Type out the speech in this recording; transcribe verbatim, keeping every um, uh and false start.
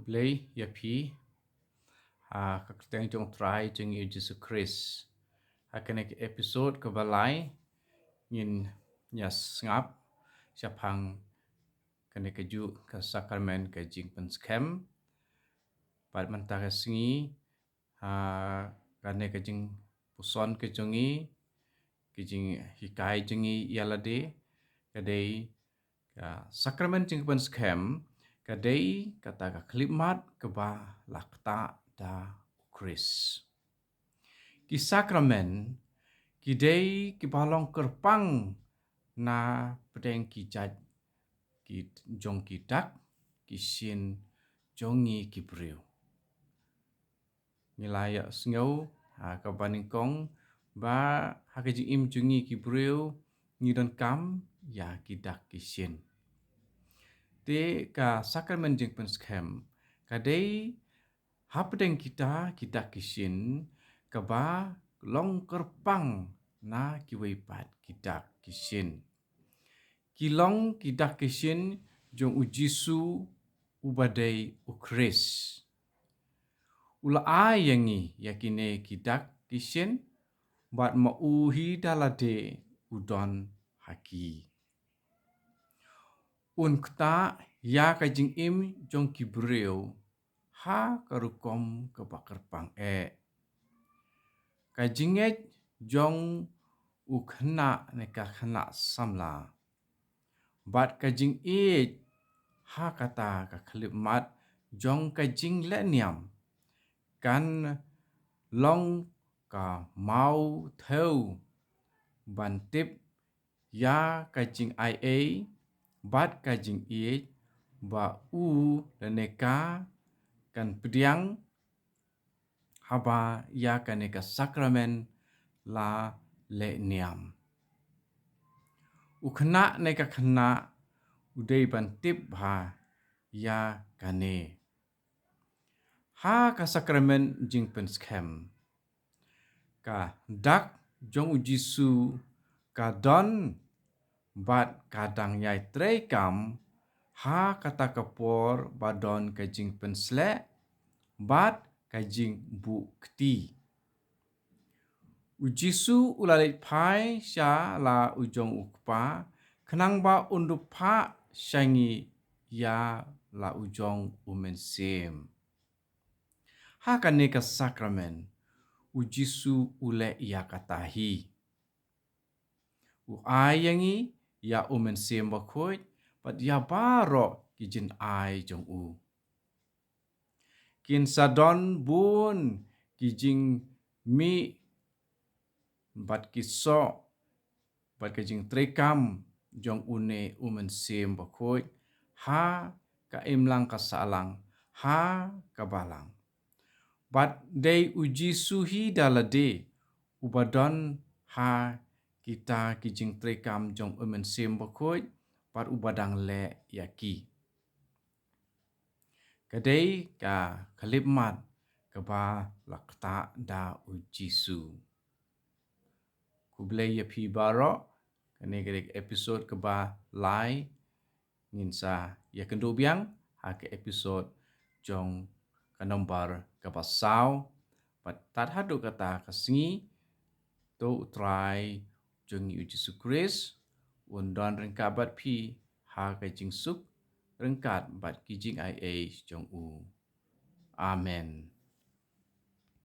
Blei ïa phi ha ka kyrteng jong Trai jong ngi Jisu Khrist. Ha kane ka episode kaba lai ngin ïa sngap shaphang kane ka juh ka sakramen ka jingpynskhem. Bad mynta ka sngi ha kane ka jingpuson ka jong ngi, ka jinghikai jong ngi ïa lade, ka dei ka sakramen jingpynskhem, ka dei kata ka khyllipmat kaba la ktah da u Khrist. Ki sakramen ki dei kiba long kyrpang na pdeng ki jait ki jong ki dak ki shin jong ngi ki briew. Ngi la ïa sngew ha kaba nyngkong ba ha ka jingim jong ngi ki briew ngi donkam ïa ki dak ki shin. Te ka sakramen jingpynskhem ka dei hapdeng kita ki dak ki shin kaba long kyrpang na kiwei pat ki dak ki shin. Ki long ki dak ki shin jong u Jisu uba dei u Khrist. U la ai ïa ngi ïa kine ki dak ki shin bad ma u hi da lade u don ha ki. Un ktah ïa ka jingim jong ki briew ha ka rukom kaba kyrpang eh. Ka jingngeit jong u khynnah ne ka khynnah samla bad ka jingïeit ha kata ka khyllipmat jong ka jinglehniam kan long ka maw thew ban tip ïa ka jingaiei bad ka jingïeit ba u lane ka kan pdiang haba ïa kane ka sakramen la lehniam. U khynnah ne ka khynnah u dei ban tip bha ïa kane. Ha ka sakramen jingpynskhem ka dak jong u Jisu ka don bad ka dang ïai treikam ha kata ka por ba don ka jingpynsleh bad ka jingbuh kti. U Jisu u la leit phai sha la u jong u Kpa khnang ba un dup phah sha ngi ïa la u jong u Mynsiem. Ha kane ka sakramen u Jisu u leh ïa kata hi. U ai ïa ngi ïa u Mynsiem Bakhuid bad ïa baroh ki jingai jong u. Kin sa don bun ki jingmih bad ki soh bad ka jingtreikam jong une u Mynsiem Bakhuid ha ka imlang ka sahlang ha ka balang. Bad dei u Jisu hi da lade uba don ha kita ki jingtreikam jong u Mynsiem Bakhuid bad uba dang leh ïa ki. Ka dei ka khyllipmat kaba la ktah da u Jisu. Khublei ïa phi baroh, kane ka dei ka episode kaba lai. Ngin sa ïakynduh biang ha ka episode jong ka nombar kaba saw. Bad tad haduh kata ka sngi, to u Trai jong ngi u Jisu Khrist un don ryngkat bad phi ha ka jingsuk ryngkat bad ki jingaiei jong u. Amen.